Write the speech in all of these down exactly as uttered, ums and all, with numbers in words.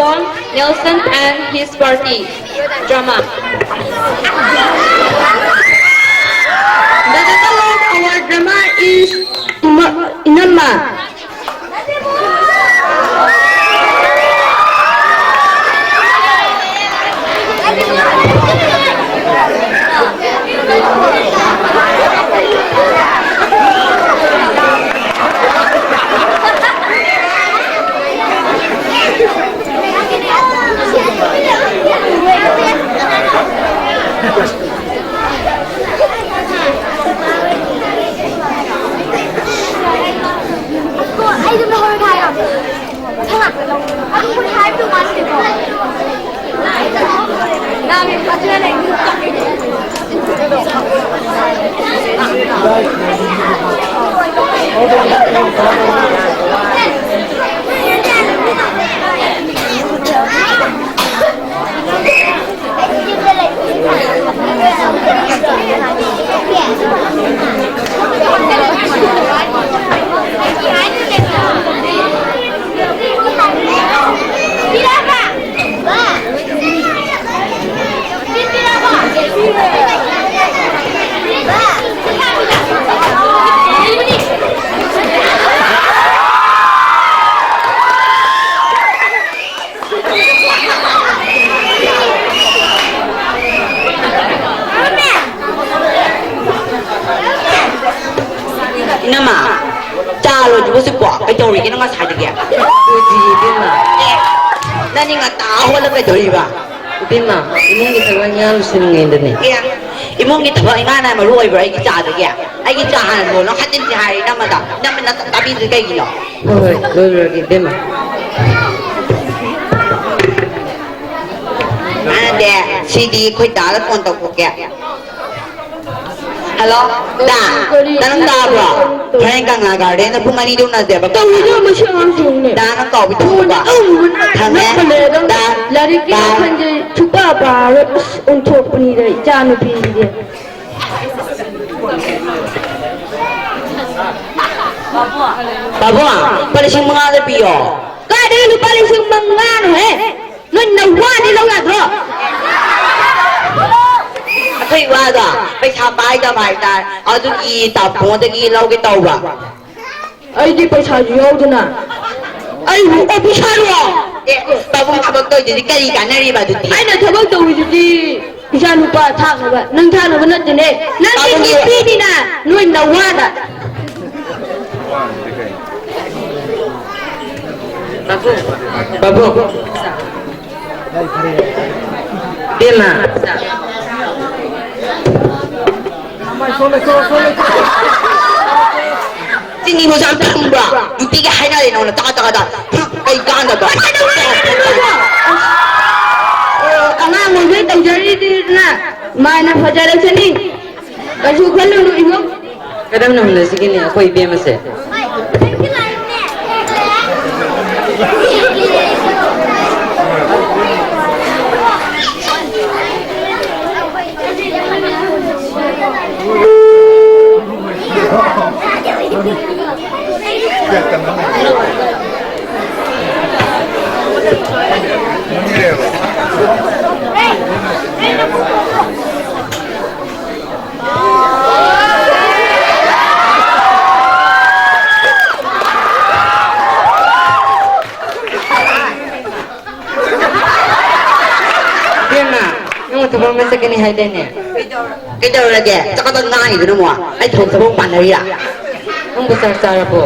Nelson and his party. Drama. The title of our drama is Ima- Inamma. ꯏꯅꯝꯃ, ꯆꯥ ꯂꯣꯟꯗ꯭ꯔꯤꯕꯣ ꯍꯧꯖꯤꯛꯄꯣ? ꯀꯩꯗꯧꯔꯤꯒꯦ ꯅꯪ ꯉꯁꯥꯏꯗꯒꯤ? ꯂꯣꯏꯗ꯭ꯔꯤꯌꯦ, ꯏꯕꯦꯝꯃ꯫ ꯑꯦ, ꯅꯪꯗꯤ ꯉꯟꯇꯥ ꯍꯧꯒꯠꯂꯒ ꯀꯩꯗꯧꯔꯤꯕ? ꯏꯕꯦꯝꯃ, ꯏꯃꯨꯡꯒꯤ ꯊꯕꯛ ꯏꯟꯈꯥꯡ ꯂꯣꯏꯁꯤꯟꯉꯩꯗꯅꯦ꯫ ꯑꯦ, ꯏꯃꯨꯡꯒꯤ ꯊꯕꯛ ꯏꯟꯈꯥꯡꯅ ꯃꯔꯨ ꯑꯣꯏꯕ꯭ꯔꯣ ꯑꯩꯒꯤ ꯆꯥꯗꯒꯤ? ꯑꯩꯒꯤ ꯆꯥ ꯍꯥꯟꯅ ꯂꯣꯜꯂꯣ, ꯍꯟꯖꯤꯟꯁꯤ ꯍꯥꯏꯔꯦ ꯏꯅꯝꯃꯗ꯫ ꯏꯅꯝꯃ ꯅꯪ ꯇꯥꯕꯤꯗ꯭ꯔꯤ ꯀꯩꯒꯤꯅꯣ? ꯍꯣꯏ, ꯍꯣꯏ, ꯂꯣꯏꯔꯨꯔꯒꯦ, ꯏꯕꯦꯝꯃ꯫ ꯀꯥꯟꯅꯗꯦ, ꯁꯤꯗꯤ ꯑꯩꯈꯣꯏ ꯗꯥꯗ ꯐꯣꯟ ꯇꯧꯊꯣꯛꯀꯦ꯫ ꯍꯜꯂꯣ, ꯗꯥ, ꯀꯔꯤ? ꯅꯪ ꯇꯥꯕ꯭ꯔꯣ? ꯍꯣꯔꯦꯟ ꯀꯪꯂꯥ ꯒꯥꯔꯗꯦꯟꯗ ꯄꯨꯡ ꯑꯅꯤꯗ ꯎꯅꯁꯦꯕ꯫ ꯀꯔꯤꯅꯣ ꯃꯁꯤ ꯑꯉꯥꯡꯁꯤꯕꯨꯅꯦ? ꯗꯥ, ꯅꯪ ꯀꯥꯎꯕꯤ ꯐꯣꯟ ꯊꯣꯛꯄ꯫ ꯑꯗꯨꯝ ꯊꯝꯃꯦ꯫ ꯅꯞꯄ ꯂꯩ ꯑꯗꯨꯝ꯫ ꯗꯥ, ꯂꯥꯏꯔꯤꯛꯀꯤ ꯗꯥ꯫ ꯋꯥꯈꯜꯁꯦ ꯁꯨꯛꯄ ꯄꯥꯔꯣꯏ꯫ ꯑꯁ, ꯑꯣꯟꯊꯣꯛꯄꯅꯤꯗ ꯏꯆꯥꯅꯨꯄꯤꯁꯤꯗꯤ꯫ ꯄꯥꯕꯨꯡ, ꯂꯨꯄꯥ ꯂꯤꯁꯤꯡ ꯃꯉꯥꯗ ꯄꯤꯌꯣ꯫ ꯀꯥꯏꯗꯒꯤ ꯂꯨꯄꯥ ꯂꯤꯁꯤꯡ ꯃꯉꯥꯅꯣꯍꯦ? ꯅꯨꯄꯥꯗꯣ ꯄꯩꯁꯥ ꯄꯥꯏꯗꯕ ꯍꯥꯏꯇꯥꯔꯦ, ꯑꯗꯨꯒꯤ ꯇꯥꯃꯣꯗꯒꯤ ꯂꯧꯒꯦ ꯇꯧꯕ꯫ ꯑꯩꯗꯤ ꯄꯩꯁꯥꯁꯨ ꯌꯥꯎꯗꯅ꯫ ꯑꯩꯕꯨ ꯑꯣꯐꯤꯁꯥꯔꯔꯣ? ꯑꯦ, ꯄꯥꯕꯨꯡ ꯊꯕꯛ ꯇꯧꯗ꯭ꯔꯗꯤ ꯀꯔꯤ ꯀꯥꯟꯅꯔꯤꯕ ꯑꯗꯨꯗꯤ? ꯑꯩꯅ ꯊꯕꯛ ꯇꯧꯔꯤꯗꯨꯗꯤ ꯏꯆꯥ ꯅꯨꯄꯥ ꯊꯥꯛꯅꯕ, ꯅꯪ ꯊꯥꯛꯅꯕ ꯅꯠꯇꯦꯅꯦ꯫ ꯅꯪꯗꯤ ꯄꯥꯕꯨꯡꯒꯤ ꯅꯨꯄꯤꯅꯤꯅ ꯅꯣꯏ ꯅꯋꯥꯗ꯫ ꯄꯥꯕꯨꯡ, ꯄꯥꯕꯨꯡ꯫ ꯏꯕꯦꯝꯃ꯫ ꯆꯤꯅꯤ ꯃꯆꯥ ꯊꯝꯕ꯭ꯔꯥ? ꯅꯨꯡꯇꯤꯒꯤ ꯍꯥꯏꯅꯔꯦ ꯅꯉꯣꯟꯗ ꯇꯥ ꯇꯥ ꯇꯥ꯫ ꯍꯨꯝ, ꯀꯩ ꯀꯥꯟꯗꯕ? ꯑꯉꯥꯡ ꯑꯣꯏꯕꯩ ꯇꯧꯖꯔꯤꯗꯨꯅ ꯃꯥꯅ ꯐꯖꯔꯛꯁꯅꯤ꯫ ꯀꯩꯁꯨ ꯈꯜꯂꯨꯅꯨ ꯏꯕꯨꯡ꯫ ꯀꯔꯝꯅ ꯍꯨꯜꯂꯁꯤꯒꯦꯅꯦ ꯑꯩꯈꯣꯏ ꯏꯕꯦꯝꯃꯁꯦ? ꯏꯕꯦꯝꯃ, ꯅꯪ ꯊꯕꯛ ꯑꯃ ꯆꯠꯀꯅꯤ ꯍꯥꯏꯗꯥꯏꯅꯦ? ꯀꯩꯗꯧꯔꯒꯦ? ꯆꯀꯗ ꯉꯥꯡꯉꯤꯗꯨꯅ ꯑꯃꯨꯛ꯫ ꯑꯩ ꯊꯕꯛ ꯊꯕꯛ ꯄꯥꯟꯅꯔꯤꯔꯥ? ꯅꯪꯕꯨ ꯆꯥꯛ ꯆꯥꯔꯕꯣ?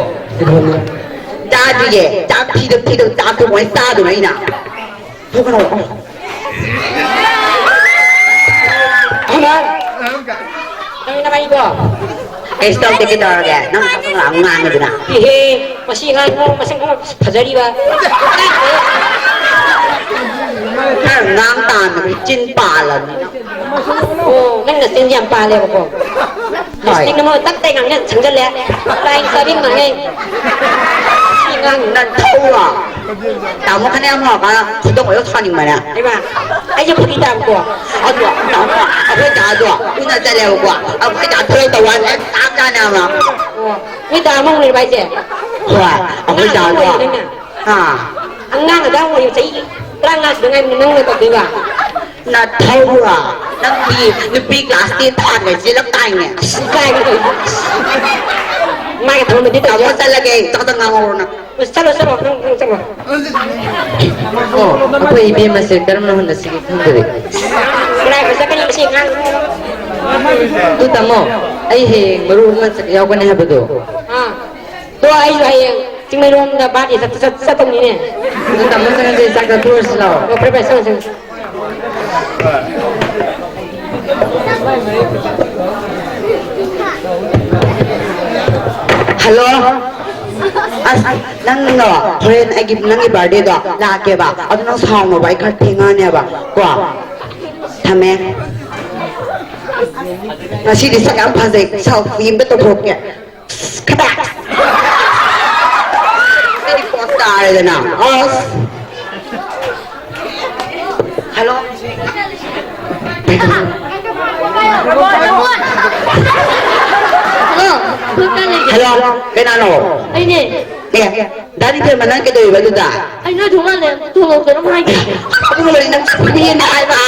ꯆꯥꯗ꯭ꯔꯤꯌꯦ꯫ ꯆꯥꯛ ꯊꯤꯗ ꯊꯤꯗ ꯆꯥꯛꯇꯣ ꯀꯃꯥꯏꯅ ꯆꯥꯗꯣꯏꯅꯣ ꯑꯩꯅ? ꯊꯣꯛꯀꯅꯣ꯫ ꯍꯜꯂꯣ꯫ ꯅꯪ ꯅꯃꯥꯏꯗꯣ꯫ ꯀꯩꯁꯨ ꯇꯧꯗꯦ, ꯀꯩꯗꯧꯔꯒꯦ? ꯅꯪ ꯄꯥꯈꯪ ꯂꯥꯛꯑ ꯉꯥꯡꯉꯤꯗꯨꯅ? ꯏꯍꯦ, ꯃꯁꯤ ꯑꯉꯥꯡ ꯃꯁꯛ ꯈꯔ ꯐꯖꯔꯤꯕ꯫ ꯈꯔ ꯉꯥꯡ ꯇꯥꯅ ꯆꯤꯟ ꯄꯥꯜꯂꯕꯅꯤꯅ꯫ ꯑꯣ, ꯅꯪ ꯅꯆꯤꯟꯁꯦ ꯌꯥꯝ ꯄꯥꯜꯂꯦꯕꯀꯣ꯫ ꯍꯣꯏ꯫ ꯂꯤꯞꯁꯇꯤꯛꯅ ꯃꯔꯣꯟ ꯇꯞ ꯇꯥꯏ ꯉꯥꯡꯁꯪ-, ꯁꯪꯖꯜꯂꯦ꯫ ꯂꯥꯏ ꯆꯥꯕꯤ ꯉꯥꯡꯉꯦ꯫ ꯁꯤ ꯑꯉꯥꯡ ꯅꯊꯧꯔꯣ? ꯇꯥꯃꯣ ꯈꯅ ꯌꯥꯝ ꯍꯧꯔꯀꯥꯟꯗ ꯈꯨꯗꯣꯡ ꯑꯣꯏꯔꯣ ꯁꯥꯎꯅꯤꯡꯕꯅꯦ꯫ ꯍꯩꯃꯥ, ꯑꯩꯁꯦ ꯐꯥꯒꯤ ꯇꯥꯕꯀꯣ꯫ ꯑꯗꯣ, ꯇꯥꯃꯣ, ꯑꯩꯈꯣꯏ ꯗꯥꯗꯣ ꯎꯅ ꯆꯠꯂꯦꯕꯀꯣ꯫ ꯑꯩꯈꯣꯏ ꯗꯥ ꯊꯕꯛ ꯇꯧꯕ ꯍꯥꯏꯁꯦ ꯆꯞ ꯆꯥꯅꯦꯕ꯫ ꯑꯣ, ꯅꯣꯏ ꯗꯥ ꯑꯃ ꯂꯩꯔꯕ ꯍꯥꯏꯁꯦ? ꯍꯣꯏ, ꯑꯩꯈꯣꯏ ꯑꯉꯥꯡ ꯑꯃ ꯗꯥꯗꯣ꯫ ꯑꯣꯏꯔꯦ ꯅꯪꯅ꯫ ꯑꯥ꯫ ꯑꯉꯥꯡ ꯑꯗꯥ ꯑꯣꯏꯔꯦ, ꯆꯍꯤ ꯇꯔꯥꯃꯉꯥ ꯁꯨꯗ ꯉꯥꯏꯔꯤ ꯅꯪꯅ ꯇꯧꯗꯣꯏꯕ? ꯅꯊꯧꯔꯣ? ꯅꯪꯗꯤ ꯅꯨꯄꯤ class ten ꯊꯥꯟꯒ ꯆꯦꯜꯂꯛ ꯇꯥꯏꯅꯦ꯫ ꯑꯁ, ꯏꯀꯥꯏꯕ ꯂꯣꯏꯔꯦ꯫ ꯃꯥꯒꯤ ꯊꯝꯃꯗꯤ ꯇꯥꯃꯣ ꯇꯧꯖ-, ꯆꯠꯂꯒꯦ, ꯆꯥꯛꯇ ꯉꯥꯡꯍꯧꯔꯣ ꯅꯪ꯫ ꯑꯁ, ꯆꯠꯂꯣ, ꯆꯠꯂꯣ, ꯅꯪ, ꯅꯪ ꯆꯠꯂꯣ꯫ ꯑꯣ, ꯑꯩꯈꯣꯏ ꯏꯕꯦꯝꯃꯁꯦ ꯀꯔꯝꯅ ꯍꯨꯟꯅꯁꯤꯒꯦ ꯈꯪꯗꯔꯦ꯫ ꯀꯗꯥꯏ ꯐꯖꯒꯅꯤ ꯃꯁꯤ ꯑꯉꯥꯡꯁꯦ? ꯑꯗꯨ ꯇꯥꯃꯣ, ꯑꯩ ꯍꯌꯦꯡ ꯃꯔꯨꯞ ꯑꯃ ꯆꯠ-, ꯌꯥꯎꯒꯅꯤ ꯍꯥꯏꯕꯗꯣ꯫ ꯑꯥ꯫ ꯑꯗꯣ ꯑꯩꯁꯨ ꯍꯌꯦꯡ ꯆꯤꯡꯃꯩꯔꯣꯡꯗ ꯕꯥꯔꯗꯦ ꯆꯠ-, ꯆꯠ-, ꯆꯠꯇꯧꯅꯤꯅꯦ꯫ ꯑꯗꯨ ꯇꯥꯃꯣ ꯆꯪꯉꯁꯦ, ꯆꯥꯛ ꯆꯥꯊꯣꯛꯑꯁꯤ ꯂꯥꯛꯑꯣ꯫ ꯑꯣ, ꯐꯔꯦ, ꯐꯔꯦ, ꯆꯪꯉꯣ, ꯆꯪꯉꯣ꯫ ꯍꯜꯂꯣ꯫ ꯑꯁ, ꯅꯪꯗꯣ ꯍꯣꯔꯦꯟ ꯑꯩꯒꯤ, ꯅꯪꯒꯤ ꯕꯥꯔꯗꯦꯗꯣ ꯂꯥꯛꯀꯦꯕ꯫ ꯑꯗꯨ ꯅꯪ ꯁꯥꯎꯅꯣꯕ, ꯑꯩ ꯈꯔ ꯊꯦꯡꯉꯛꯑꯅꯦꯕ꯫ ꯀꯣ? ꯊꯝꯃꯦ꯫ ꯉꯁꯤꯗꯤ ꯁꯛ ꯌꯥꯝ ꯐꯖꯩ꯫ Selfie ꯑꯝꯇ ꯇꯧꯊꯣꯛꯀꯦ꯫ ꯈꯗꯥꯛ! ꯑꯩꯗꯤ ꯄꯣꯁ ꯇꯥꯔꯦꯗꯅ꯫ ꯑꯁ! ꯍꯜꯂꯣ꯫ ꯍꯜꯂꯣ꯫ ꯍꯜꯂꯣ꯫ ꯀꯅꯥꯅꯣ? ꯑꯩꯅꯦ꯫ ꯑꯦ, ꯗꯥ ꯅꯤꯡꯊꯦꯝꯕ, ꯅꯪ ꯀꯩꯗꯧꯔꯤꯕ ꯑꯗꯨꯗ? ꯑꯩ ꯅꯣꯏ ꯊꯣꯡꯒꯥꯟꯗ ꯊꯣꯡ ꯂꯣꯟꯁꯤꯜꯂꯝꯃꯣ ꯍꯥꯏꯒꯦ꯫ ꯑꯗꯨꯒꯨꯝꯕꯗꯤ ꯅꯪ ꯆꯠꯄꯤꯅꯦ ꯍꯥꯏꯕ꯫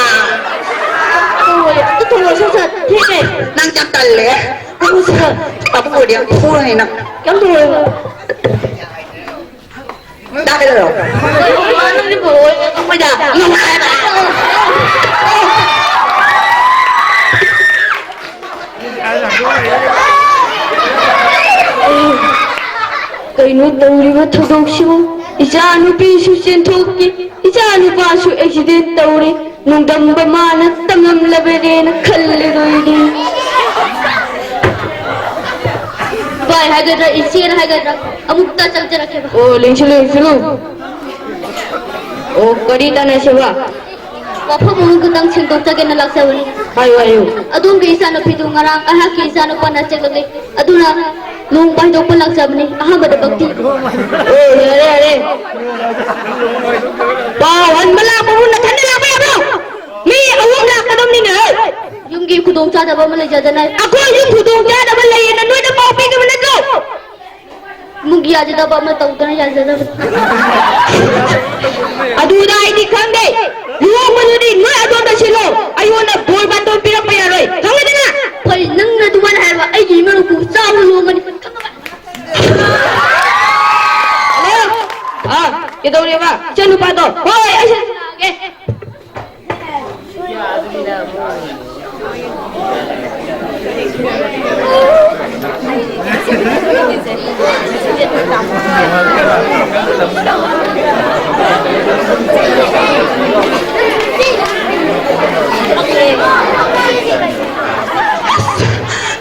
ꯊꯣꯡ ꯂꯣꯟ-, ꯑꯗꯨ ꯊꯣꯡ ꯂꯣꯟꯁꯤꯟ ꯆꯠ-, ꯊꯦꯡꯉꯦ꯫ ꯅꯪ ꯌꯥꯝ ꯇꯜꯂꯦ꯫ ꯑꯃꯨꯛꯁꯨ ꯑꯕꯨꯡꯉꯣꯗꯤ ꯌꯥꯝ ꯐꯨꯔꯅꯤ ꯅꯪ꯫ ꯀꯩꯝ ꯇꯧꯔꯣꯏ꯫ ꯇꯥꯛꯀꯗꯧꯔꯣ? ꯅꯪꯗꯤ ꯄꯨꯔꯛꯑꯣꯏ꯫ ꯑꯩꯈꯣꯏꯗ ꯅꯨꯡꯉꯥꯏꯕ꯫ ꯀꯩꯅꯣ ꯇꯧꯔꯤꯕ ꯊꯧꯗꯣꯛꯁꯤꯕꯨ? ꯏꯆꯥ ꯅꯨꯄꯤꯁꯨ ꯆꯦꯟꯊꯣꯛꯈꯤ, ꯏꯆꯥ ꯅꯨꯄꯥꯁꯨ accident ꯇꯧꯔꯦ꯫ ꯅꯣꯡꯗꯝꯕ ꯃꯥꯅ ꯇꯝꯂꯝꯂꯕꯅꯦꯅ ꯈꯜꯂꯦꯗꯣ ꯑꯩꯗꯤ꯫ ꯏꯕꯥꯏ ꯍꯥꯏꯒꯗ꯭ꯔꯥ, ꯏꯆꯦꯅ ꯍꯥꯏꯒꯗ꯭ꯔꯥ, ꯑꯃꯨꯛꯇ ꯆꯪꯖꯔꯛꯀꯦꯕ꯫ ꯑꯣ, ꯂꯦꯡꯁꯤꯜꯂꯨ, ꯂꯦꯡꯁꯤꯜꯂꯨ꯫ ꯑꯣ, ꯀꯔꯤ ꯇꯥꯟꯅꯁꯦꯕ? ꯋꯥꯐꯝ ꯑꯃ ꯈꯛꯇꯪ ꯁꯦꯡꯗꯣꯛꯆꯒꯦꯅ ꯂꯥꯛꯆꯕꯅꯤ꯫ ꯍꯥꯏꯌꯨ, ꯍꯥꯏꯌꯨ꯫ ꯑꯗꯣꯝꯒꯤ ꯏꯆꯥꯅꯨꯄꯤꯗꯨ ꯉꯔꯥꯡ ꯑꯩꯍꯥꯛꯀꯤ ꯏꯆꯥꯅꯨꯄꯥꯅ ꯆꯦꯜꯂꯛꯂꯦ꯫ ꯑꯗꯨꯅ ꯂꯨꯍꯣꯡꯕ ꯍꯥꯏꯗꯣꯛꯄ ꯂꯥꯛꯆꯕꯅꯤ꯫ ꯑꯍꯥꯟꯕꯗ ꯚꯛꯇꯤ꯫ ꯑꯣ, ꯌꯥꯔꯦ, ꯌꯥꯔꯦ꯫ ꯄꯥꯎ ꯍꯟꯕ ꯂꯥꯛꯄꯕꯨ ꯅꯊꯟꯗ ꯂꯥꯛꯄ ꯌꯥꯕ꯭ꯔꯣ? ꯃꯤ ꯑꯍꯨꯝ ꯂꯥꯛꯀꯗꯕꯅꯤꯅꯦ, ꯍꯦ꯫ ꯌꯨꯝꯒꯤ ꯈꯨꯗꯣꯡꯆꯥꯗꯕ ꯑꯃ ꯂꯩꯖꯗꯅ꯫ ꯑꯩꯈꯣꯏ ꯌꯨꯝ ꯈꯨꯗꯣꯡꯆꯥꯗꯕ ꯂꯩꯌꯦꯅ ꯅꯣꯏꯗ ꯄꯥꯎ ꯄꯤꯈꯤꯕ ꯅꯠꯇ꯭ꯔꯣ? ꯏꯃꯨꯡꯒꯤ ꯌꯥꯖꯗꯕ ꯑꯃ ꯇꯧꯗꯅ ꯌꯥꯖꯗꯕ꯫ ꯑꯗꯨꯗ ꯑꯩꯗꯤ ꯈꯪꯗꯦ꯫ ꯂꯨꯍꯣꯡꯕꯗꯨꯗꯤ ꯅꯣꯏ ꯑꯗꯣꯝꯗ ꯁꯤꯜꯂꯣ꯫ ꯑꯩꯉꯣꯟꯗ ꯕꯣꯔ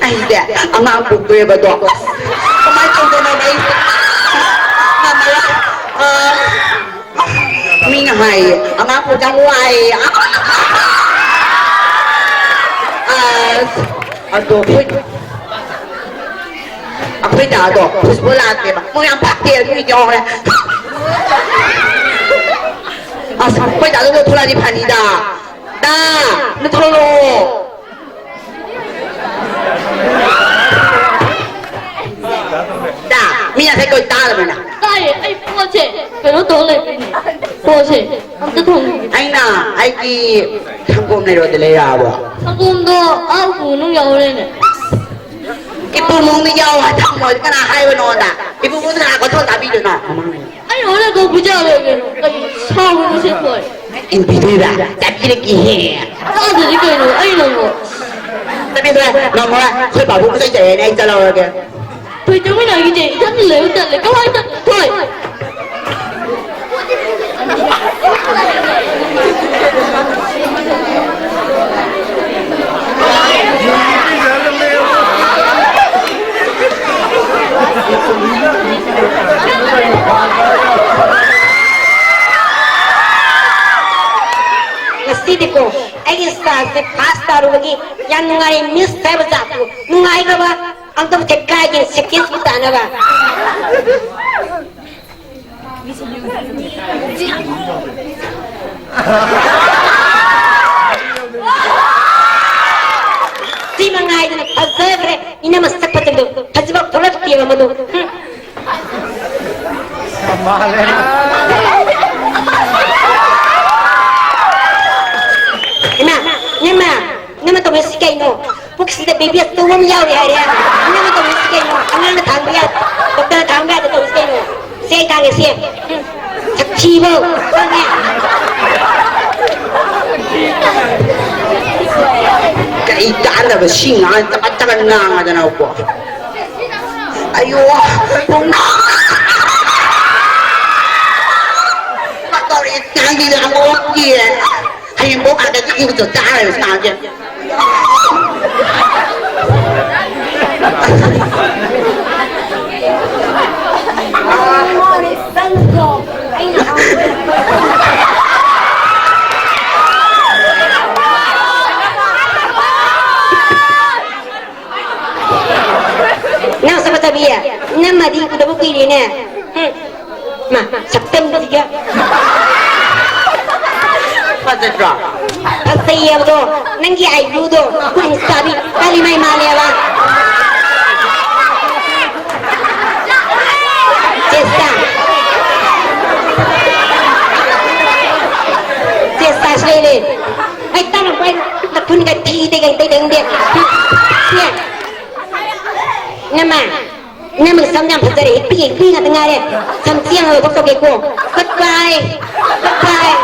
ꯑꯩꯁꯦ ꯑꯉꯥꯡ ꯄꯣꯛꯇꯣꯏꯕꯗꯣ꯫ ꯀꯃꯥꯏꯅ ꯇꯧꯗꯣꯏꯅꯣ ꯑꯩꯁꯦ? ꯉꯝꯃꯔꯣꯏ꯫ ꯑ, ꯃꯤꯅ ꯍꯥꯏꯌꯦ, "ꯑꯉꯥꯡ ꯄꯣꯛꯄ ꯌꯥꯝ ꯋꯥꯏꯌꯦ꯫" ꯑꯁ, ꯑꯗꯣ ꯑꯩꯈꯣꯏ, ꯑꯩꯈꯣꯏ ꯗꯥꯗꯣ ꯍꯧꯖꯤꯛꯐꯥꯎ ꯂꯥꯛꯇꯦꯕ꯫ ꯃꯣꯏ ꯌꯥꯝ ꯐꯠꯇꯦ, ꯑꯗꯨꯒꯤ ꯌꯥꯎꯔꯦ꯫ ꯑꯁ, ꯑꯩꯈꯣꯏ ꯗꯥꯗꯣ ꯊꯣꯛꯂꯛꯑꯗꯤ ꯐꯅꯤꯗ꯫ ꯗꯥ, ꯅꯊꯣꯛꯂꯛꯑꯣ꯫ ꯗꯥ, ꯃꯤ ꯉꯁꯥꯏ ꯀꯧꯏ ꯇꯥꯗꯕ꯭ꯔ ꯅꯪ? ꯇꯥꯏꯌꯦ, ꯑꯩ ꯄꯣꯠꯁꯦ ꯀꯩꯅꯣ ꯇꯧ ꯂꯩꯕꯩꯅꯦ꯫ ꯄꯣꯠꯁꯦ ꯑꯝꯇ ꯊꯣꯡꯕꯤꯒꯦ꯫ ꯑꯩꯅ ꯑꯩꯒꯤ ꯁꯪꯒꯣꯝ ꯂꯩꯔꯣꯗꯤ ꯂꯩꯔꯛꯑꯕꯣ? ꯁꯪꯒꯣꯝꯗꯣ ꯑꯥ ꯎꯄꯨ ꯃꯅꯨꯡ ꯌꯥꯎꯔꯦꯅꯦ꯫ ꯏꯄꯨ ꯃꯅꯨꯡꯗ ꯌꯥꯎ ꯍꯥꯏ ꯊꯝꯃꯣ ꯀꯅꯥ ꯍꯥꯏꯕ ꯅꯉꯣꯟꯗ? ꯏꯄꯨ ꯃꯅꯨꯡꯗ ꯀꯅꯥ ꯀꯣꯟꯊꯣꯛ ꯇꯥꯕꯤꯗꯣꯏꯅꯣ? ꯑꯩ ꯍꯣꯔꯦꯟ ꯀꯧꯕꯤꯖꯔꯣꯏ ꯀꯩꯅꯣ꯫ ꯀꯔꯤ ꯁꯥꯎꯔꯨꯅꯨ ꯁꯦ ꯊꯣꯏ꯫ ꯏꯟꯕꯤꯗꯣꯏꯔꯥ? ꯆꯠꯄꯤꯔꯛꯀꯦꯍꯦ꯫ ꯇꯥꯗ꯭ꯔꯗꯤ ꯀꯩꯅꯣ? ꯑꯩ ꯅꯪꯕꯨ꯫ ꯆꯠꯄꯤꯔꯣꯏ, ꯉꯝꯃꯔꯣꯏ꯫ ꯑꯩꯈꯣꯏ ꯄꯥꯕꯨꯡ ꯆꯩ ꯆꯩꯔꯦꯅꯦ, ꯑꯩ ꯆꯠꯂꯧꯔꯒꯦ꯫ ꯊꯣꯏ ꯆꯪꯃꯤꯟꯅꯈꯤꯁꯦ꯫ ꯏꯊꯟꯗ ꯂꯩꯕ ꯇꯜꯂꯦ꯫ ꯀꯃꯥꯏꯅ ꯇꯧ-, ꯊꯣꯏ꯫ ꯉꯁꯤꯗꯤꯀꯣ, ꯑꯩꯒꯤ ꯁ꯭ꯇꯥꯏꯜꯁꯦ ꯐꯥꯁ ꯇꯥꯔꯨꯕꯒꯤ ꯌꯥꯝ ꯅꯨꯡꯉꯥꯏꯔꯦ꯫ ꯃꯤꯁ ꯍꯥꯏꯕ ꯖꯥꯠꯄꯨ ꯅꯨꯡꯉꯥꯏꯈ꯭ꯔꯕ? ꯑꯝꯇ ꯁꯦꯒꯥꯏꯒꯦ, ꯁꯦꯀꯦꯟꯁꯄꯨ ꯇꯥꯅꯕ꯫ ꯁꯤ ꯃꯉꯥꯏꯗꯅ ꯐꯖꯈ꯭ꯔꯦ꯫ ꯏꯅꯝꯃ ꯁꯛ ꯐꯖꯕꯗꯣ ꯍꯧꯖꯤꯛꯐꯥꯎ ꯊꯣꯛꯂꯛꯇꯦꯕ ꯃꯗꯨ꯫ ꯍꯨꯝ꯫ ꯏꯃꯥ, ꯏꯃꯥ, ꯏꯅꯝꯃ ꯇꯧꯔꯤꯁꯤ ꯀꯩꯅꯣ? ꯄꯨꯛꯁꯤꯗ ꯕꯦꯕꯤ ꯑꯆꯧꯕ ꯑꯃ ꯌꯥꯎꯔꯤ ꯍꯥꯏꯔꯦ꯫ ꯏꯅꯝꯃ ꯇꯧꯔꯤꯁꯤ ꯀꯩꯅꯣ? ꯑꯉꯥꯡꯅ ꯊꯥꯡꯕ ꯌꯥ-, ꯗꯣꯛꯇꯔꯅ ꯊꯥꯡꯕ ꯌꯥꯗ ꯇꯧꯔꯤꯁꯤ ꯀꯩꯅꯣ? ꯁꯦ, ꯑꯩ ꯊꯥꯡꯉꯦ, ꯁꯦ꯫ ꯎꯝ, ꯁꯛꯊꯤꯕꯧ ꯈꯪꯉꯦ꯫ ꯀꯔꯤ ꯀꯥꯟꯗꯕ ꯁꯤ ꯉꯥꯡ ꯆꯕꯠ ꯆꯕꯠ ꯉꯥꯡꯉꯗꯅꯀꯣ꯫ ꯑ, ꯑꯌꯣ, ꯄꯨꯡ ꯀꯧꯔꯛꯑꯦ, ꯅꯪꯗꯤ ꯌꯥꯝ ꯑꯣꯛꯇꯦ꯫ ꯍꯌꯦꯡ ꯄꯣꯛ ꯑꯥꯗꯒꯤ ꯏꯕꯨ ꯆꯥꯔ ꯂꯩꯔꯨꯁꯤ ꯅꯍꯥꯟꯁꯦ꯫ ꯅꯪ ꯆꯠꯄ ꯆꯠꯄꯤ? ꯅꯝꯃꯗꯤ ꯎꯗꯕ ꯀꯨꯏꯔꯦꯅꯦ꯫ ꯍꯨꯝ꯫ ꯃꯥ, ꯁꯛꯇꯝꯁꯤꯒ꯫ ꯐꯖꯗ꯭ꯔꯣ? ꯐꯖꯩꯌꯦꯕꯗꯣ꯫ ꯅꯪꯒꯤ ꯑꯥꯏꯕ꯭ꯔꯨꯗꯣ ꯀꯨꯟ ꯆꯥꯕꯤ ꯀꯥꯂꯤꯃꯥꯏ ꯃꯥꯜꯂꯦꯕ꯫ ꯆꯦꯁꯇꯥ꯫ ꯆꯦꯁꯇꯥꯁꯨ ꯂꯩꯔꯦ꯫ ꯑꯩ ꯇꯥꯔꯛꯄ ꯍꯥꯏꯅ ꯅꯈꯨꯟꯒ ꯊꯤꯗꯦ ꯀꯩ ꯇꯩꯗꯪꯗꯦ꯫ ꯁꯦ꯫ ꯅꯃꯥ꯫ ꯏꯅꯝꯃꯒꯤ ꯁꯝ ꯌꯥꯝ ꯐꯖꯔꯦ, ꯍꯦꯛꯄꯤ ꯍꯦꯛꯄꯤ ꯉꯥꯛꯇ ꯉꯥꯏꯔꯦ꯫ ꯁꯝ ꯆꯦꯡ ꯑꯃ ꯂꯧꯊꯣꯛꯆꯒꯦꯀꯣ꯫ Goodbye, goodbye꯫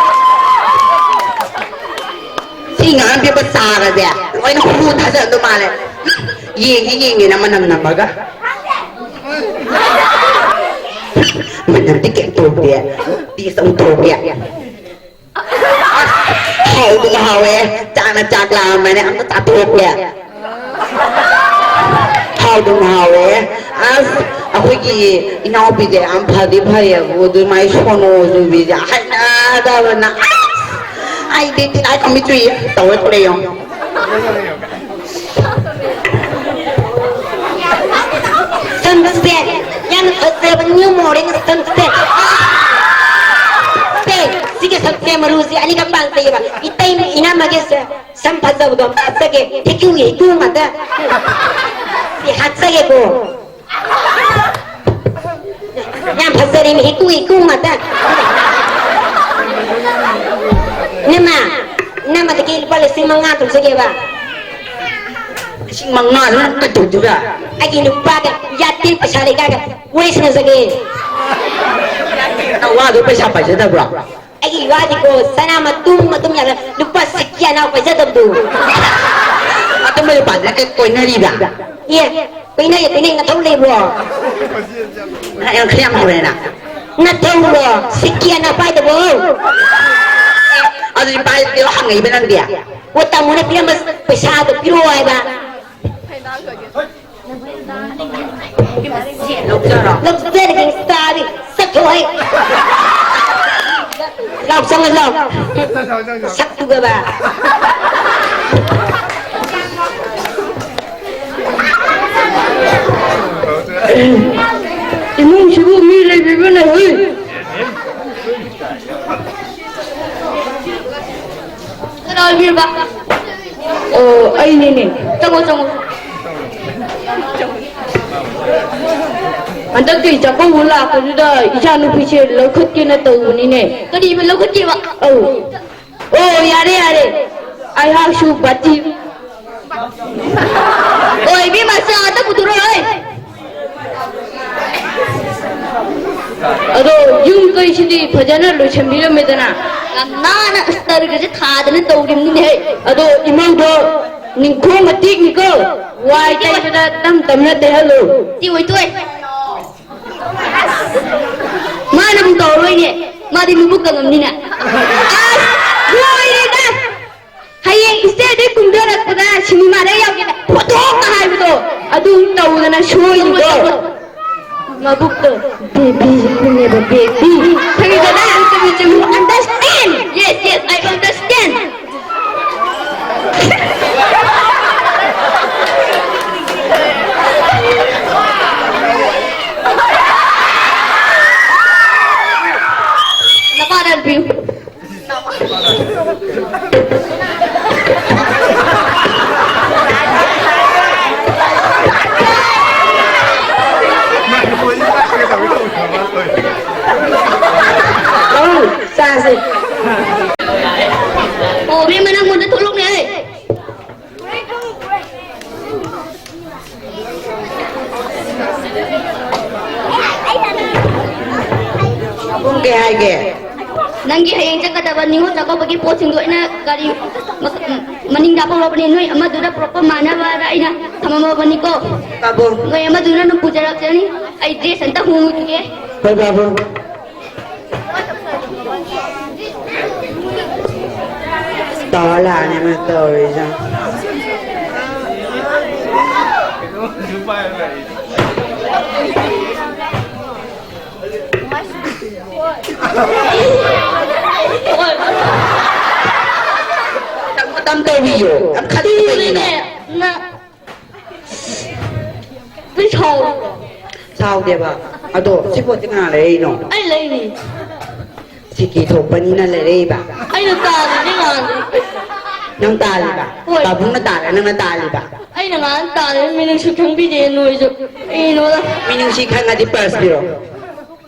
ꯁꯤ ꯉꯥꯏꯍꯥꯛ ꯄꯤꯕ ꯆꯥꯒꯁꯦ ꯂꯣꯏꯅ ꯍꯨ ꯊꯥꯖꯔꯝꯗꯧ ꯃꯥꯜꯂꯦ꯫ ꯌꯦꯡꯒꯦ ꯌꯦꯡꯒꯦꯅ ꯃꯅꯝ ꯅꯝꯃꯒ꯫ ꯃꯅꯝꯗꯤ ꯀꯩꯝ ꯇꯧꯗꯦ꯫ Taste ꯑꯃꯨꯛ ꯇꯧꯒꯦ꯫ ꯑꯁ, ꯍꯥꯎꯗꯨꯅ ꯍꯥꯎꯋꯦ꯫ ꯆꯥꯛꯅ ꯆꯥꯛ ꯂꯥꯝꯃꯅꯦ꯫ ꯑꯝꯇ ꯆꯥꯊꯣꯛꯀꯦ꯫ ꯍꯥꯎꯗꯨꯅ ꯍꯥꯎꯋꯦ꯫ ꯑꯁ, ꯑꯩꯈꯣꯏꯒꯤ ꯏꯅꯥꯎꯄꯤꯁꯦ ꯌꯥꯝ ꯐꯗꯤ ꯐꯩꯌꯦꯕꯨ, ꯑꯗꯨ ꯃꯥꯏ ꯁꯣꯅꯣ ꯆꯨꯕꯤꯁꯦ ꯍꯩꯅꯗꯕꯅ꯫ ꯑꯁ, ꯑꯩꯗꯤ ꯇꯤꯜꯂꯥꯏ ꯈꯨꯝꯕꯤ ꯆꯨꯏꯌꯦ꯫ ꯇꯧꯔ ꯊꯣꯛꯂꯛꯑꯦ ꯌꯦꯡꯉꯣ꯫ Sunset, ꯌꯥꯝꯅ ꯐꯖꯕ new morning sunset꯫ ꯁꯦ, ꯁꯤꯒꯤ ꯁꯝꯁꯦ ꯃꯔꯨꯁꯤ ꯑꯅꯤꯈꯛ ꯄꯥꯟꯖꯩꯌꯦꯕ꯫ ꯏꯇꯩ ꯏꯅꯝꯃꯒꯤꯁꯦ ꯁꯝ ꯐꯖꯕꯗꯣ ꯑꯝꯇ ꯍꯥꯠꯆꯒꯦ꯫ ꯍꯤꯀꯨ ꯍꯤꯀꯨ ꯉꯥꯛꯇ꯫ ꯁꯤ ꯍꯥꯠꯆꯒꯦꯀꯣ꯫ ꯌꯥꯝ ꯐꯖꯔꯦꯅꯦ, ꯍꯤꯀꯨ ꯍꯤꯀꯨ ꯉꯥꯛꯇ꯫ ꯏꯅꯝꯃ, ꯏꯅꯝꯃꯗꯒꯤ ꯂꯨꯄꯥ ꯂꯤꯁꯤꯡ ꯃꯉꯥ ꯇꯧꯖꯒꯦꯕ꯫ ꯂꯤꯁꯤꯡ ꯃꯉꯥꯗꯨꯅ ꯀꯩꯗꯧꯗꯣꯏꯕ? ꯑꯩꯒꯤ ꯅꯨꯄꯥꯒ ꯌꯥꯇꯦ ꯄꯩꯁꯥ ꯂꯩꯀꯥꯏꯒ ꯋꯥꯔꯤ ꯁꯥꯟꯅꯖꯒꯦ꯫ ꯅꯪ ꯋꯥꯗꯣ ꯄꯩꯁꯥ ꯄꯥꯏꯖꯗꯕ꯭ꯔꯣ? ꯑꯩꯒꯤ ꯋꯥꯗꯤꯀꯣ, ꯁꯅꯥ ꯃꯇꯨꯝ ꯃꯇꯨꯝ ꯌꯥꯝꯅ ꯂꯨꯄꯥ ꯁꯤꯛꯀꯤ ꯑꯅꯥꯎ ꯄꯥꯏꯖꯗꯕꯗꯨ꯫ ꯑꯇꯨꯝꯕ ꯅꯨꯄꯥꯗꯨꯅ ꯀꯩ ꯀꯣꯏꯅꯔꯤꯕ? ꯑꯦ, ꯀꯨꯏꯅꯩ, ꯀꯨꯏꯅꯩ ꯅꯊꯧ ꯂꯩꯕ꯭ꯔꯣ? ꯅꯪ ꯈꯔ ꯌꯥꯝ ꯍꯧꯔꯦꯅ꯫ ꯅꯊꯧꯔꯣ? ꯁꯤꯀꯤ ꯑꯅꯥ ꯄꯥꯏꯗꯕꯣ? ꯑꯦ, ꯑꯗꯨꯗꯤ ꯄꯥꯏꯗꯦ, ꯍꯪꯉꯛꯏꯕ ꯅꯪꯗꯤ꯫ ꯑꯣ, ꯇꯥꯃꯣꯅ ꯄꯤꯔꯝꯕ ꯄꯩꯁꯥꯗꯣ ꯄꯤꯔꯛꯑꯣ ꯍꯥꯏꯕ꯫ ꯂꯧꯖꯔꯣ꯫ ꯂꯧꯖꯔꯒꯦ, ꯆꯥꯕꯤ꯫ ꯆꯠꯈ꯭ꯔꯣ ꯍꯩ꯫ ꯂꯥꯎ, ꯆꯪꯉꯣ, ꯂꯥꯎ꯫ ꯁꯛꯇꯨꯒꯕ꯫ ꯏꯃꯨꯡꯁꯤꯕꯨ ꯃꯤ ꯂꯩꯕꯤꯕ꯭ꯔꯅꯦ, ꯍꯨꯏ? ꯀꯅꯥ ꯑꯣꯏꯕꯤꯔꯕ? ꯑꯣ, ꯑꯩꯅꯤꯅꯦ꯫ ꯆꯪꯉꯣ, ꯆꯪꯉꯣ꯫ ꯍꯟꯗꯛꯀꯤ ꯆꯥꯛꯀꯧꯕ ꯂꯥꯛꯄꯗꯨꯗ ꯏꯆꯥ ꯅꯨꯄꯤꯁꯦ ꯂꯧꯈꯠꯀꯦꯅ ꯇꯧꯕꯅꯤꯅꯦ꯫ ꯀꯔꯤꯕ ꯂꯧꯈꯠꯀꯦꯕ? ꯑꯧ꯫ ꯑꯣ, ꯌꯥꯔꯦ, ꯌꯥꯔꯦ꯫ ꯑꯩꯍꯥꯛꯁꯨ ꯕꯥꯇꯤ꯫ ꯑꯣ, ꯏꯕꯦꯝꯃ, ꯆꯥ ꯑꯝꯇ ꯄꯨꯊꯣꯔꯛꯑꯣ, ꯍꯩ꯫ ꯑꯗꯣ ꯌꯨꯝ ꯀꯩꯁꯤꯗꯤ ꯐꯖꯅ ꯂꯣꯏꯁꯟꯕꯤꯔꯝꯃꯦꯗꯅ? ꯌꯥꯝ ꯅꯥꯟꯅ ꯑꯁꯇꯔꯒꯁꯦ ꯊꯥꯗꯅ ꯇꯧꯔꯤꯕꯅꯤꯅꯦꯍꯦ꯫ ꯑꯗꯣ ꯏꯃꯧꯗꯣ ꯅꯤꯡꯈꯣꯡ ꯃꯇꯦꯛꯅꯤꯀꯣ, ꯋꯥꯏ ꯇꯩꯕꯗ ꯇꯝ ꯇꯝꯅ ꯇꯩꯍꯜꯂꯨ꯫ ꯇꯤ ꯑꯣꯏ ꯇꯣꯏ꯫ ꯃꯥꯅꯕꯨ ꯇꯧꯔꯣꯏꯅꯦ, ꯃꯥꯗꯤ ꯃꯕꯨꯛ ꯀꯪꯉꯝꯅꯤꯅ꯫ ꯑꯁ, ꯂꯣꯏꯔꯦꯗ! ꯍꯌꯦꯡ ꯏꯁꯇꯦꯖꯗꯩ ꯀꯨꯝꯊꯔꯛꯄꯗ ꯁꯤꯅꯦꯃꯥꯗ ꯌꯥꯎꯒꯦꯅ ꯐꯣꯇꯣꯛꯀ ꯍꯥꯏꯕꯗꯣ, ꯑꯗꯨ ꯇꯧꯗꯅ ꯁꯣꯏꯔꯤꯗꯣ꯫ ꯃꯕꯨꯛꯇꯣ ꯕꯦꯕꯤꯅꯦꯕ, ꯕꯦꯕꯤ꯫ ꯈꯪꯉꯤꯗꯅ? You understand? Yes, yes, I understand. ꯅꯃꯥꯟꯅꯕꯤ꯫ ꯑꯧ, ꯆꯥꯁꯦ꯫ ꯑꯣ, ꯏꯕꯦꯝꯃ, ꯅꯪꯉꯣꯟꯗ ꯊꯣꯛꯂꯛꯅꯦ ꯑꯩ꯫ ꯄꯨꯡ ꯀꯌꯥ ꯍꯥꯏꯒꯦ? ꯅꯪꯒꯤ ꯍꯌꯦꯡ ꯆꯠꯀꯗꯕ ꯅꯤꯉꯣꯜ ꯆꯥꯛꯀꯧꯕꯒꯤ ꯄꯣꯠꯁꯤꯡꯗꯣ ꯑꯩꯅ ꯒꯥꯔꯤ ꯃ-, ꯃꯅꯤꯡꯗ ꯍꯥꯞꯄꯧꯔꯕꯅꯤ꯫ ꯅꯣꯏ ꯑꯃꯗꯨꯗ ꯄꯨꯔꯛꯄ ꯃꯥꯟꯅꯕꯅ ꯑꯩꯅ ꯊꯝꯃꯝꯃꯕꯅꯤꯀꯣ꯫ ꯄꯥꯕꯨꯡ꯫ ꯅꯣꯏ ꯑꯃꯗꯨꯅ ꯑꯗꯨꯝ ꯄꯨꯖꯔꯛꯆꯅꯤ꯫ ꯑꯩ ꯗ꯭ꯔꯦꯁ ꯑꯝꯇ ꯍꯣꯡꯉꯨꯈꯤꯒꯦ꯫ ꯍꯣꯏ ꯄꯥꯕꯨꯡ꯫ ꯇꯧꯔ ꯂꯥꯛꯑꯅꯤ ꯃꯣꯏ ꯇꯧꯔꯤꯁꯦ꯫ ꯇꯝ ꯇꯧꯕꯤꯌꯣ꯫ ꯌꯥꯝ ꯈꯠꯂꯤ ꯀꯩꯒꯤꯅꯣ? ꯅꯪ ꯁꯥꯎ-, ꯁꯥꯎꯗꯦꯕ꯫ ꯑꯗꯣ ꯁꯤ ꯄꯣꯠꯁꯦ ꯀꯅꯥ ꯂꯩꯔꯛꯏꯅꯣ? ꯑꯩ ꯂꯩꯅꯤ꯫ ꯁꯤꯀꯤ ꯊꯣꯛꯄꯅꯤꯅ ꯂꯩꯔꯛꯏꯕ꯫ ꯑꯩꯅ ꯇꯥꯜꯂꯤꯅꯦ ꯉꯍꯥꯟꯗꯩ꯫ ꯅꯪ ꯇꯥꯜꯂꯤꯕ? ꯍꯣꯏ꯫ ꯄꯥꯕꯨꯡꯅ ꯇꯥꯜꯂ ꯅꯪꯅ ꯇꯥꯜꯂꯤꯕ? ꯑꯩꯅ ꯉꯍꯥꯟ ꯇꯥꯜꯂꯤ, ꯃꯤꯅꯨꯡꯁꯤ ꯈꯪꯕꯤꯗꯦ ꯅꯣꯏꯁꯨ꯫ ꯀꯩꯅꯣꯗ꯫ ꯃꯤꯅꯨꯡꯁꯤ ꯈꯪꯉꯗꯤ ꯄꯔꯁ ꯄꯤꯔꯣ꯫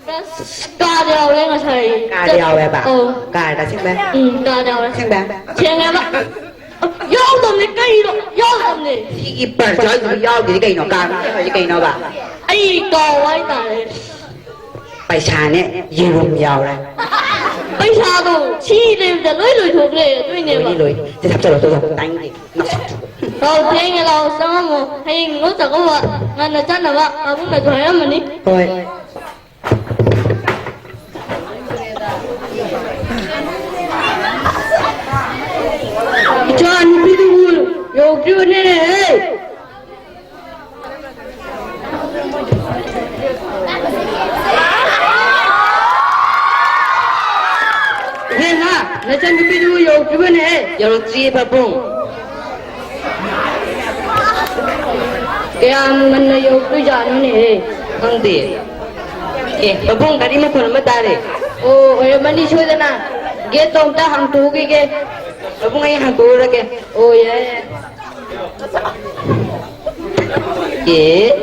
ꯑꯁ, ꯀꯥꯗ ꯌꯥꯎꯔꯦ ꯉꯁꯥꯏ꯫ ꯀꯥꯗ ꯌꯥꯎꯋꯦꯕ? ꯑꯧ꯫ ꯀꯥꯔꯗ ꯑꯁꯦꯡꯕ? ꯎꯝ, ꯀꯥꯗ ꯌꯥꯎꯔꯦ꯫ ꯑꯁꯦꯡꯕ? ꯁꯦꯡꯉꯦꯕ? ꯌꯥꯎꯗꯕꯅꯦ, ꯀꯩꯅꯣ? ꯌꯥꯎꯗꯕꯅꯦ꯫ ꯁꯤꯒꯤ ꯄꯔꯁ ꯌꯥꯎꯗ꯭ꯔꯤꯁꯤ ꯌꯥꯎꯗ꯭ꯔꯤꯁꯤ ꯀꯩꯅꯣ? ꯀꯥꯔꯗ ꯌꯥꯎꯗ꯭ꯔꯤꯁꯤ ꯀꯩꯅꯣꯕ? ꯑꯩ ꯀꯥꯎ ꯍꯥꯏꯇꯥꯔꯦ꯫ ꯄꯩꯁꯥꯅꯦ, ꯌꯦꯔꯨꯝ ꯌꯥꯎꯔꯦ꯫ ꯄꯩꯁꯥꯗꯣ ꯁꯤ ꯂꯩꯕꯗ ꯂꯣꯏ ꯂꯣꯏꯊꯣꯛꯈ꯭ꯔꯦ, ꯑꯗꯨꯏꯅꯦꯕ꯫ ꯂꯣꯏꯅꯤ, ꯂꯣꯏꯅꯤ꯫ ꯁꯤ ꯍꯥꯞꯆꯜꯂꯣ, ꯍꯥꯞꯆꯜꯂꯣ꯫ ꯇꯥꯏꯅꯤꯡꯗꯦ꯫ ꯅꯁꯛꯇꯨ꯫ ꯂꯥꯎ, ꯊꯦꯡꯉꯦ, ꯂꯥꯎ, ꯆꯪꯉꯝꯃꯣ꯫ ꯍꯌꯦꯡ ꯅꯤꯉꯣꯜ ꯆꯥꯛꯀꯧꯕ ꯉꯟꯅ ꯆꯠꯅꯕ ꯄꯥꯕꯨꯡꯅꯁꯨ ꯍꯥꯏꯔꯝꯃꯅꯤ꯫ ꯍꯣꯏ꯫ ꯏꯆꯥ ꯅꯨꯄꯤꯗꯨꯕꯨ ꯌꯧꯗ꯭ꯔꯤꯕꯅꯤꯅꯦꯍꯦ꯫ ꯏꯕꯦꯝꯃ, ꯅꯆꯟꯅꯨꯄꯤꯗꯨꯕꯨ ꯌꯧꯗ꯭ꯔꯤꯕꯅꯦꯍꯦ꯫ ꯌꯧꯔꯛꯇ꯭ꯔꯤꯌꯦ ꯄꯥꯕꯨꯡ꯫ ꯀꯌꯥꯝ ꯉꯟꯅ ꯌꯧꯔꯛꯇꯣꯏꯖꯥꯠꯅꯣꯅꯦꯍꯦ? ꯈꯪꯗꯦ꯫ ꯑꯦ, ꯄꯥꯕꯨꯡ, ꯒꯥꯔꯤ ꯃꯈꯣꯟ ꯑꯃ ꯇꯥꯔꯦ꯫ ꯑꯣ, ꯑꯣꯏꯔꯝꯃꯅꯤ ꯁꯣꯏꯗꯅ꯫ ꯒꯦꯠꯇꯣ ꯑꯝꯇ ꯍꯥꯡꯇꯣꯛꯎꯈꯤꯒꯦ꯫ ꯄꯥꯕꯨꯡ, ꯑꯩ ꯍꯥꯡꯇꯣꯛꯎꯔꯒꯦ꯫ ꯑꯣ, ꯌꯥꯏ, ꯌꯥꯏ꯫ ꯑꯦ꯫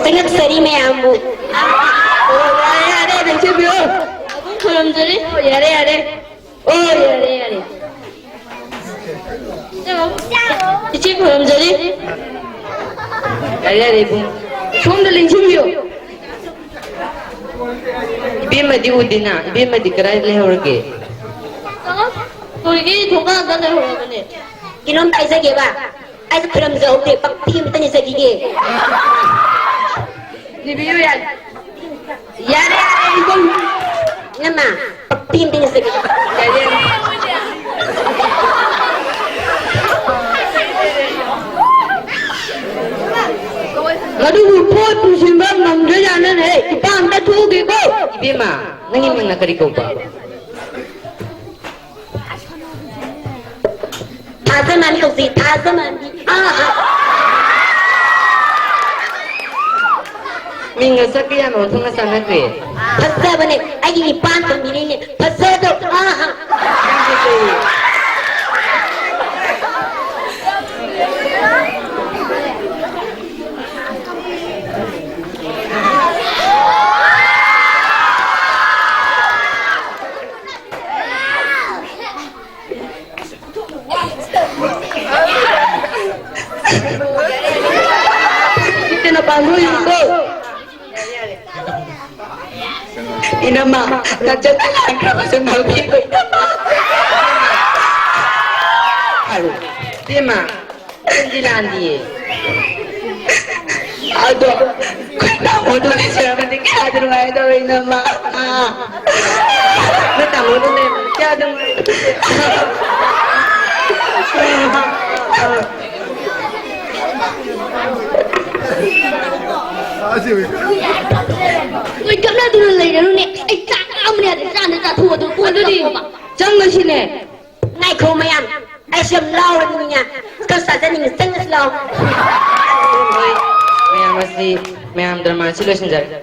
ꯆꯪꯉꯛꯆꯔꯤ ꯃꯌꯥꯝꯕꯨ꯫ ꯑꯣ, ꯌꯥꯔꯦ, ꯌꯥꯔꯦ, ꯂꯦꯡꯁꯤꯟꯕꯤꯔꯣ꯫ ꯄꯥꯕꯨꯡ ꯈꯨꯔꯨꯝꯖꯔꯤ꯫ ꯑꯣ, ꯌꯥꯔꯦ, ꯌꯥꯔꯦ꯫ ꯑꯣ, ꯌꯥꯔꯦ, ꯌꯥꯔꯦ꯫ ꯏꯆꯦ ꯈꯨꯔꯨꯝꯖꯔꯤ꯫ ꯌꯥꯔꯦ, ꯌꯥꯔꯦ, ꯏꯕꯨꯡ꯫ ꯁꯣꯝꯗ ꯂꯦꯡꯁꯤꯟꯕꯤꯌꯨ꯫ ꯏꯕꯦꯝꯃꯗꯤ ꯎꯗꯦꯅ꯫ ꯏꯕꯦꯝꯃꯗꯤ ꯀꯗꯥꯏꯗ ꯂꯩꯍꯧꯔꯒꯦ? ꯇꯣꯏꯒꯤ ꯊꯣꯡꯒꯥꯟꯗ ꯂꯩꯍꯧꯔꯕꯅꯦ꯫ ꯀꯩꯅꯣꯝꯇ ꯍꯥꯏꯖꯒꯦꯕ꯫ ꯑꯩꯁꯦ ꯈꯨꯔꯨꯝꯖꯍꯧꯗꯦ, ꯄꯪꯄꯤ ꯑꯃꯇ ꯅꯤꯖꯈꯤꯒꯦ꯫ ꯅꯤꯕꯤꯌꯨ ꯌꯥꯅꯤ꯫ ꯌꯥꯔꯦ, ꯌꯥꯔꯦ, ꯏꯕꯨꯡ꯫ ꯏꯅꯝꯃ, ꯄꯪꯄꯤ ꯑꯃꯇ ꯅꯤꯖꯒꯦ꯫ ꯌꯥꯔꯦ, ꯌꯥꯔꯦ꯫ ꯃꯗꯨꯕꯨ ꯄꯣꯠ ꯄꯨꯁꯤꯟꯕ ꯉꯝꯗ꯭ꯔꯖꯥꯠꯅꯅꯦ꯫ ꯏꯄꯥ ꯑꯝꯇ ꯊꯣꯛꯎꯒꯦꯀꯣ꯫ ꯏꯕꯦꯝꯃ, ꯅꯪꯒꯤ ꯃꯤꯡꯅ ꯀꯔꯤ ꯀꯧꯕ? ꯊꯥꯖꯃꯥꯟꯕꯤ ꯀꯧꯁꯤ, ꯊꯥꯖꯃꯥꯟꯕꯤ꯫ ꯑꯥ, ꯑꯥ꯫ ꯃꯤꯡꯒ ꯁꯛꯀ ꯌꯥꯝ ꯑꯣꯟꯊꯣꯛꯅ ꯆꯥꯟꯅꯈ꯭ꯔꯦ꯫ ꯐꯖꯕꯅꯦ, ꯑꯩꯒꯤ ꯏꯄꯥꯟ ꯊꯝꯕꯤꯔꯤꯅꯦ꯫ ꯐꯖꯗ꯭ꯔꯣ? ꯑꯥ, ꯑꯥ꯫ ꯏꯠꯇꯅ ꯄꯥꯡꯊꯣꯛꯏꯀꯣ꯫ ꯏꯅꯝꯃ, ꯅꯆꯟꯅ ꯂꯥꯟꯈ꯭ꯔꯕꯁꯨ ꯉꯥꯛꯄꯤꯈꯣ, ꯏꯅꯝꯃ꯫ ꯍꯥꯏꯔꯣ꯫ ꯏꯕꯦꯝꯃ, ꯅꯪꯗꯤ ꯂꯥꯟꯗꯤꯌꯦ꯫ ꯑꯗꯣ ꯑꯩꯈꯣꯏ ꯇꯥꯃꯣꯗꯣ ꯂꯩꯖꯔꯝꯃꯗꯤ ꯀꯌꯥꯗ ꯅꯨꯡꯉꯥꯏꯗꯧꯔꯤꯅꯣ, ꯃꯥ? ꯑꯥ꯫ ꯅꯣꯏ ꯇꯥꯃꯣꯗꯣ ꯂꯩꯔꯝꯃꯗꯤ ꯀꯌꯥꯗ ꯅꯨꯡꯉꯥꯏꯗꯧꯔꯤ? ꯅꯣꯏ ꯀꯞꯅꯗꯨꯅ ꯂꯩꯔꯅꯨꯅꯦ꯫ ꯑꯩ ꯆꯥꯛ ꯂꯥꯝꯕꯅ ꯌꯥꯗ꯭ꯔꯦ꯫ ꯆꯥꯅ ꯆꯥꯊꯣꯛꯑꯣ ꯑꯗꯨ꯫ ꯑꯗꯨꯗꯤ ꯆꯪꯉꯁꯤꯅꯦ꯫ ꯉꯥꯏꯈꯣ ꯃꯌꯥꯝ, ꯑꯩꯁꯨ ꯌꯥꯝ ꯂꯥꯎꯔꯕꯅꯤꯅ, ꯈꯔ ꯆꯥꯖꯅꯤꯡꯉꯤ, ꯆꯪꯉꯁꯤ ꯂꯥꯎ꯫ ꯍꯣꯏ, ꯃꯌꯥꯝ ꯑꯁꯤ, ꯃꯌꯥꯝ ꯗ꯭ꯔꯃꯥꯁꯤ ꯂꯣꯏꯁꯤꯟꯖꯔꯒꯦ꯫